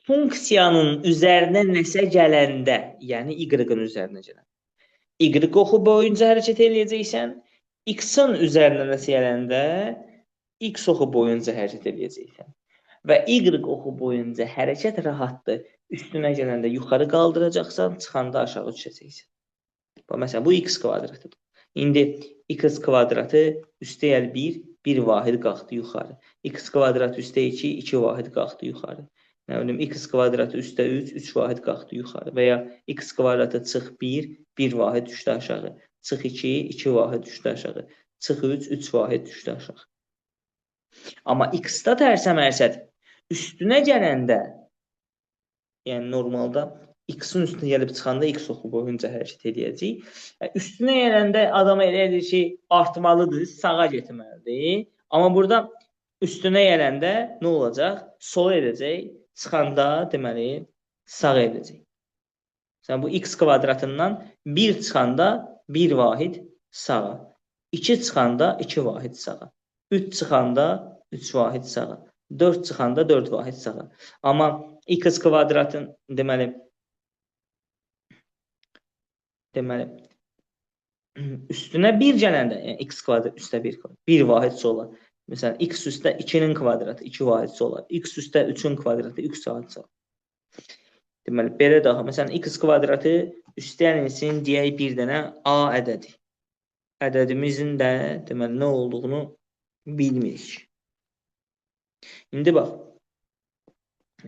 Funksiyanın üzərinə nəsə gələndə, yəni y-ın üzərinə gələn, y oxu boyunca hərəkət eləyəcəksən, x-ın üzərinə nəsə gələndə x oxu boyunca hərəkət eləyəcəksən. Və y oxu boyunca hərəkət rahatdır. Üstünə gələndə yuxarı qaldıracaqsan, çıxanda aşağı düşəcəksən. Bax, məsələn, bu x kvadratıdır. İndi x kvadratı üstə gəl 1, 1 vahid qalxdı yuxarı. X kvadratı üstə 2, 2 vahid qalxdı yuxarı. Nə bilim, x kvadratı üstə 3, 3 vahid qalxdı yuxarı. Və ya x kvadratı çıx 1, 1 vahid düşdü aşağı. Çıx 2, 2 vahid düşdü aşağı. Çıx 3, 3 vahid düşdü aşağı. Amma x-da tərsə mərsəd üstünə gələndə, yəni normalda x-in üstünə gəlib çıxanda x oxu boyunca hərəkət edəcək. Üstünə gələndə adam elə edir ki, artmalıdır, sağa getməlidir. Amma burada üstünə gələndə nə olacaq? Sola edəcək, çıxanda deməli sağa edəcək. Məsələn, bu x kvadratından 1 çıxanda 1 vahid sağa, 2 çıxanda 2 vahid sağa, 3 çıxanda 3 vahid sağa, 4 çıxanda 4 vahid sağa. Amma x kvadratın deməli üstünə 1 gələndə, yəni x kvadrat üstə 1 kvadrat, 1 vahid sola. Məsələn, x üstə 2-nin kvadratı 2 vahid sola, x üstə 3-ün kvadratı 3 vahid sola. Deməli, belə daha. Məsələn, x kvadratı üstə gəlinsin, deyək bir dənə a ədədi. Ədədimizin də deməli nə olduğunu bilmirik. İndi bax,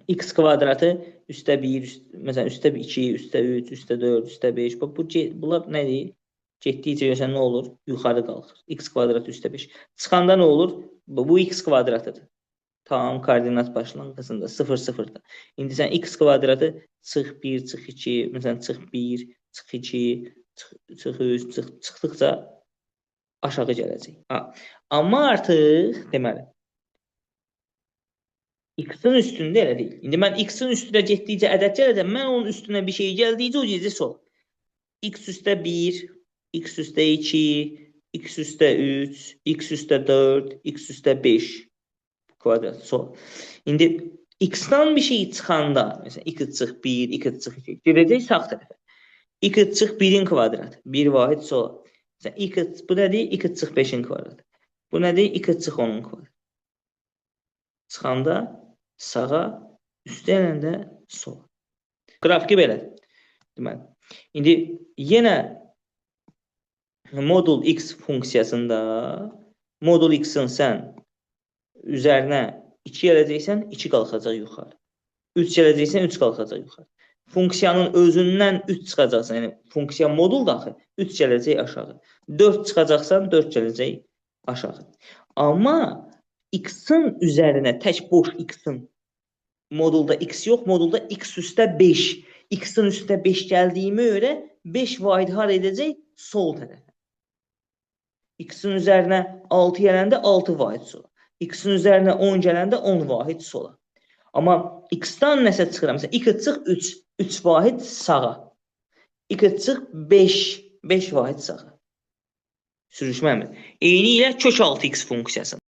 x kvadratı üstə 1, məsələn, üstə 2, üstə 3, üstə 4, üstə 5. Bax, bunlar nədir? Getdikcə görsən nə olur? Yuxarı qalxır. X kvadratı üstə 5. Çıxanda nə olur? Bu x kvadratıdır. Tam koordinat başlanğıcında 0, 0-da. İndi sən x kvadratı çıx 1, çıx 2, məsələn, çıx 1, çıx 2, çıx 3, çıxdıqca aşağı gələcək. Ha. Amma artıq, deməli, x-in üstündə elə deyil. İndi mən x-in üstünə getdikcə ədəd gələcək, mən onun üstünə bir şey gəldikcə o gedəcək sola. X üstə 1, x üstə 2, x üstə 3, x üstə 4, x üstə 5 kvadrat sola. İndi x-dan bir şey çıxanda, məsələn, x çıx 1, x çıx 2, gedəcək sağ tərəfə. X çıx 1-in kvadratı, 1 vahid sola. Məsələn, x, bu nədir? X çıx 5-in kvadratı. Bu nədir? X çıx 10-un kvadratı. Çıxanda sağa, üstə gələndə sola. Qrafiki belədir. Deməli, indi yenə modul x funksiyasında modul x-in sən üzərinə 2 gələcəksən, 2 qalxacaq yuxarı. 3 gələcəksən, 3 qalxacaq yuxarı. Funksiyanın özündən 3 çıxacaqsan, yəni funksiya modul daxil, 3 gələcək aşağı. 4 çıxacaqsan, 4 gələcək aşağı. Amma x-in üzərinə tək boş x-in modulda x yox, modulda x üstə 5. X-in üstə 5 gəldiyimə görə 5 vahid hara edəcək? Sol tərəfə. X-in üzərinə 6 gələndə 6 vahid sola. X-in üzərinə 10 gələndə 10 vahid sola. Amma x-dan nəsə çıxır. Məsələn, x çıx 3, 3 vahid sağa. X çıx 5, 5 vahid sağa. Sürüşmə əmri. Eyni ilə kök 6x funksiyasında.